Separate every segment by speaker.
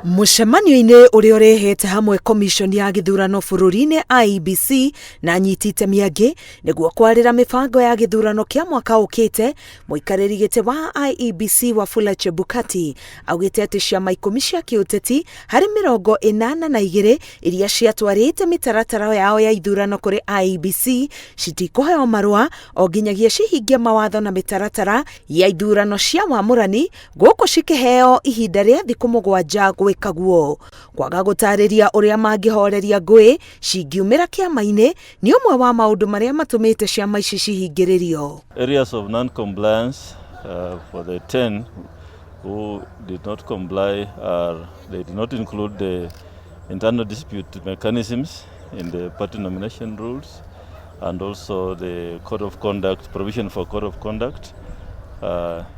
Speaker 1: Mũcemanio-inĩ ũrĩa ũrehete hamwe Commission ya gĩthurano bũrũri-inĩ IEBC na anyiti itemi angĩ nĩguo kwarĩra mĩbango ya gĩthurano kĩa mwaka ũkĩte, mũikarĩri gĩtĩ wa IEBC Wafula Chebukati augĩte atĩ ciama ikũmi cia kĩũteti harĩ 82 iria ciatwarĩte mĩtaratara yao ya ithurano kũrĩ IEBC citikũheo marũa o nginyagia cihingie mawatho na mĩtaratara ya ithurano cia wamũrani gũkũ cikĩheo ihinda rĩa thikũ 7 gwĩka guo. Kwaga gũtarĩria ũrĩa mangĩhoreria ngũĩ cingiumĩra kĩama-inĩ nĩ ũmwe wa maũndũ marĩa matũmĩte ciama ici cihingĩrĩrio.
Speaker 2: Areas of non-compliance for the 10 who did not comply are they did not include the internal dispute mechanisms in the party nomination rules and also the code of conduct, provision for code of conduct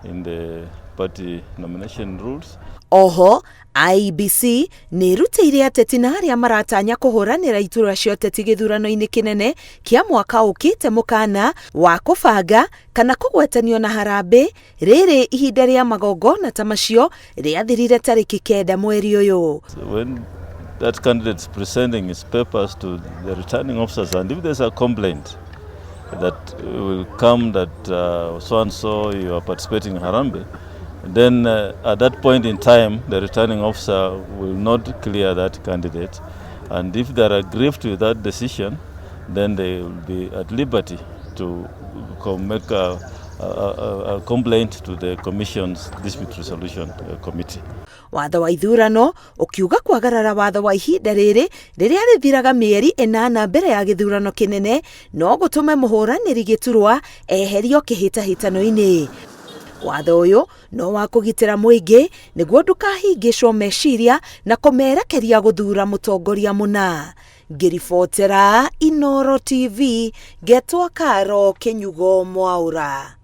Speaker 2: in the party nomination rules.
Speaker 1: Oho IEBC nĩ ĩrutĩire ateti na arĩa maratanya kũhũranĩra iturwa cia ũteti gĩthurano-inĩ kĩnene kĩa mwaka ũkĩte mũkana wa kũbanga kana kũgwetanio na harambĩ rĩrĩ ihinda rĩa magongona ta macio rĩathirire tarĩki 9 mweri ũyũ.
Speaker 2: When that candidate is presenting his papers to the returning officers, and if there's a complaint that will come that so and so you are participating in Harambee, then at that point in time the returning officer will not clear that candidate, and if they are aggrieved with that decision, then they will be at liberty to make a complaint to the Commission's Dispute Resolution Committee.
Speaker 1: Watho wa ithurano ũkiuga kwagarara watho wa ihinda rĩrĩ rĩrĩa rĩthiraga mĩeri 8 mbere ya gĩthurano kĩnene no gũtũme mũhũranĩri gĩturwa eherio kĩhĩtahĩtano-inĩ. Watho ũyũ no wa kũgitĩra mũingĩ nĩguo ndũkahingĩcwo meciria na kũmerekeria gũthura mũtongoria mũna. Ngĩribotera Inooro TV, ngetwo Karo Kĩnyugo Mwaũra.